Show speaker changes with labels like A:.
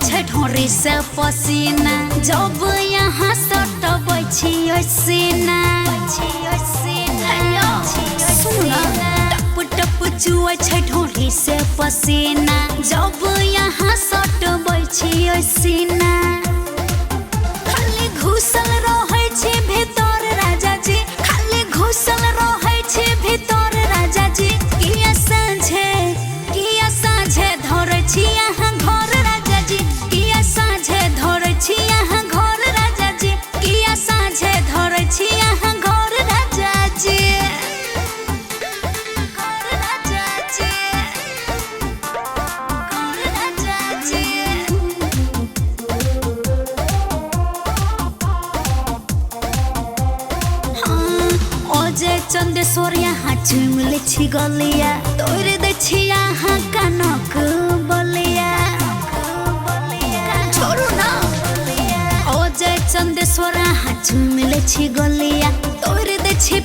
A: छै ढोरी से पसीना, जब यहाँ सटबै छियै सीना। सुनू ना, टप टप चुअै छै ढोरी से पसीना, जब यहाँ सटबै छियै सीना। खाली घुसल रहै छै भीतर राजा जी, खाली घुसल रहै छै भीतर राजा जी। किया साँझे धरै छी अहाँ घर राजा जी, किया साँझे धरै छी अहाँ घर राजा जी, किया साँझे धरै छी अहाँ घर राजा जी, घर राजा जी, घर राजा जी। अजय चंदेश्वर यहाँ चुमि लै छी गलिया, तोड़ि दै छी अहाँ कानक बलिया। छोड़ू ना। अजय चंदेश्वर यहाँ चुमि लै छी गलिया, तोड़ि दै छी।